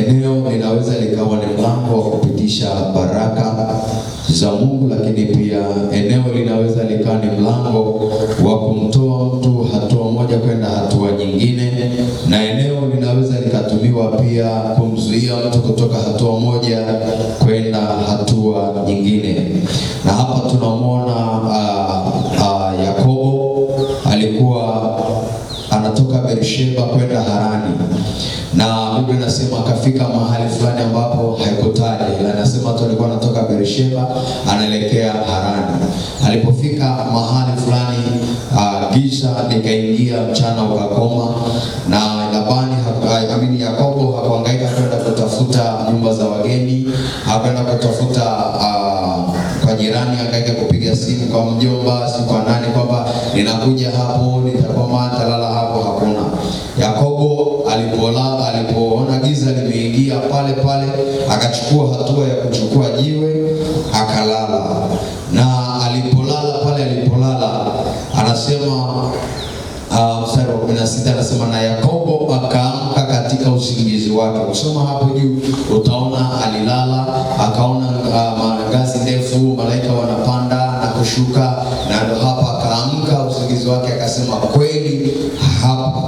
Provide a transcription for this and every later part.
Eneo linaweza likawa ni mlango wa kupitisha baraka za Mungu, lakini pia eneo linaweza likawa ni mlango wa kumtoa mtu hatua moja kwenda hatua nyingine, na eneo linaweza likatumiwa pia kumzuia mtu kutoka hatua moja kwenda hatua nyingine. Na hapa tunamwona Yakobo alikuwa anatoka Beersheba kwenda Harani, na Biblia inasema akafika mahali fulani ambapo haikutaja, ila anasema tu alikuwa anatoka Beersheba anaelekea Harani. Alipofika mahali fulani, giza likaingia, mchana ukakoma, na Labani amini Yakobo hakuhangaika kwenda kutafuta nyumba za wageni, hakwenda kutafuta kwa jirani, akaenda kupiga simu kwa mjomba, si kwa nani, kwamba ninakuja hapo, nitakwama, nitalala hapo. Hakuna. Yakobo alipolala, alipoona giza limeingia pale pale, akachukua hatua ya kuchukua jiwe akalala, na alipolala pale alipolala, anasema mstari wa 16 anasema na Yakobo akaamka katika usingizi wake. Ukisoma hapo juu utaona alilala akaona ngazi ndefu, malaika wanapanda na kushuka, na ndo hapa akaamka usingizi wake akasema kweli hapa,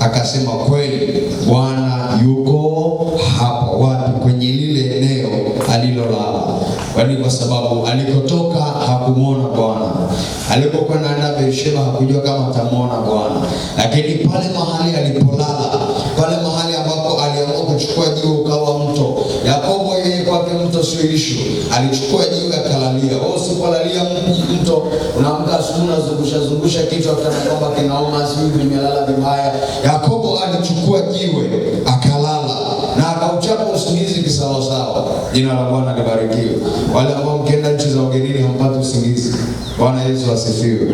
akasema kweli Bwana yuko hapa. Wapi? Kwenye lile eneo alilolala. Kwani kwa sababu alikotoka hakumwona Bwana, alipokuwa anaenda Beersheba hakujua kama atamwona Bwana, lakini pale mahali alipolala, pale mahali ambapo aliamua kuchukua jiwe ukawa mto. Yakobo yeye kwake mto sio ishu, alichukua jiwe akalalia. Wewe usipolalia mto, unaamka asubuhi unazungusha zungusha kichwa kana kwamba kinauma, sijui nimelala vibaya. Yakobo alichukua jiwe akalala na akauchapa usingizi kisawasawa. Jina la Bwana libarikiwe. Wale ambao mkienda nchi za ugenini hampati usingizi, Bwana Yesu asifiwe.